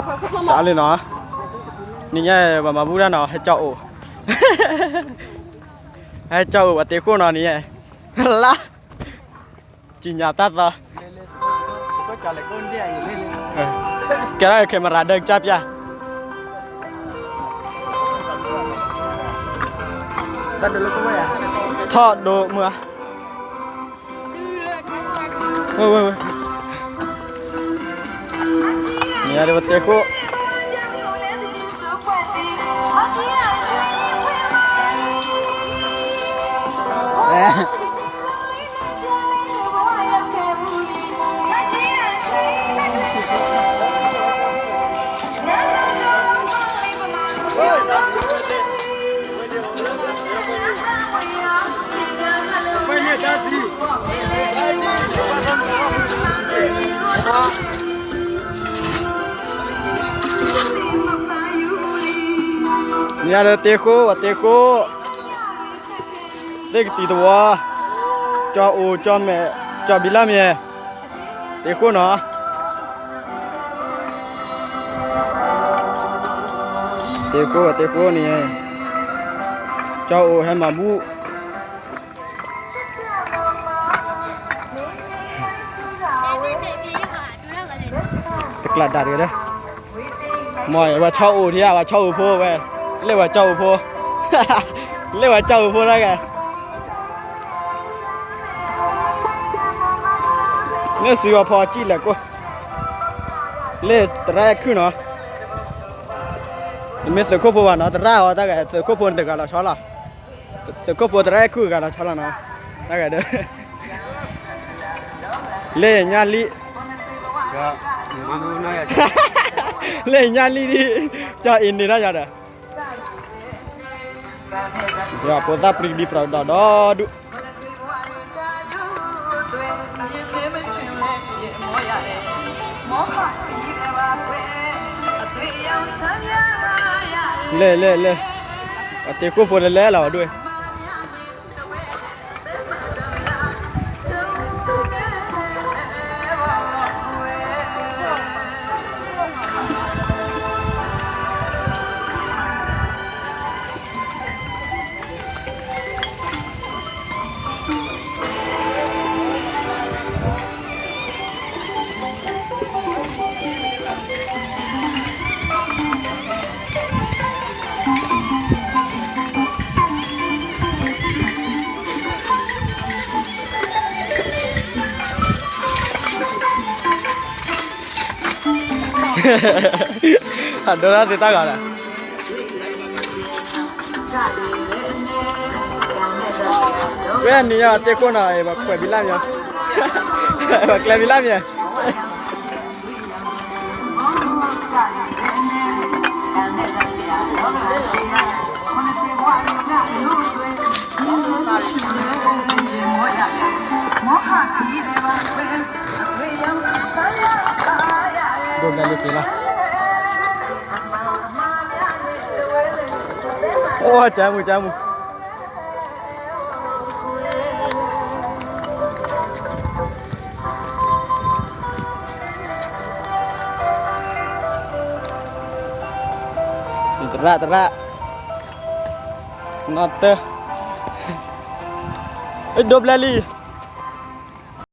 စးလံနီၤ, နံၤညါပှၤမၤဘူၣ်တၢ်နီၤ ဟဲကၠီအိၣ်, ဟဲကၠီအိၣ်ပှၤတ့ခိၣ်နီၤ နံၤညါ, လါ, ကံၣ်ညါတၢ်သီ, ကဲဒၣ် camera ဒၢကစၢ်ပျၢ်, ထီၣ်ဒိမုၢ်ဧါ ဝဲ ဝဲ ဝဲ, နံၤညါဒီးပှၤတ့ခိၣ် နံၤညါဒီးတ့ခိၣ် ပှၤတ့ခိၣ်, သ့ၣ်ကတံၤသဝီ, ကၠီအိၣ် ကၠီမဲာ်, ကၠီဘံလၢမ့ၢ်, တ့ခိၣ်နီၤ, တ့ခိၣ် တ့ခိၣ်န့ၣ်, ကၠီအိၣ်ဟဲမၤဘူၣ် တကျးဒၣ်တဂ့ၤဒီး, မ်ဝဲဆီအိၣ်ထံဧါ ဝဲဆီအိၣ်ဖိဝဲ, လၢဝဲကၠီအိၣ်ဖိ, လၢဝဲကၠီအိၣ်ဖိတဂၤ, လၢစံဂီၤဖီကံၣ်လဲၤကိၢ်, လၢသရၣ်အဲၣ်ခုၣ်နီၤ, တမ့ၢ်သုးခိၣ်ဖိဘၣ်နီၤ သရၣ်အီၤတဂၤ သုးခိၣ်ဖိတဂၤလီၤဆီလီၤ, သုးခိၣ်ဖိသရၣ်အဲၣ်ခုၣ်ဂၤလီၤဆီလီၤနီၤ, တဂၤဒီး လၢညါလံ, လၢညါလံဒ်, ကၠီအံၤန့ၣ်တၢ်ယၤဒီး, ယဖိသၣ်ပြံဒံပြံဒီဒီဒူၣ်, လဲၣ်လဲၣ်လဲၣ်, အတ့ခိၣ်ဖိလဲၤလဲၤလီၤဒူၣ် အဒိရၣ်သ့တၢ်ဂၤလၢ ဝဲနံၤညါတ့ခိၣ်နီၤ ပှၤခွဲးဘံလၢ်မ့ၢ်, ပှၤကျဲဘံလၢ်မ့ၢ် ဒိၣ်ဘျဲၣ်လံက့ၤလီၤ, အိၣ်ကၢမုၢ်ကၢမုၢ် သရၣ်သရၣ်, နီၢ်တၢၢ်, ဒိၣ်ဘျဲၣ်လံ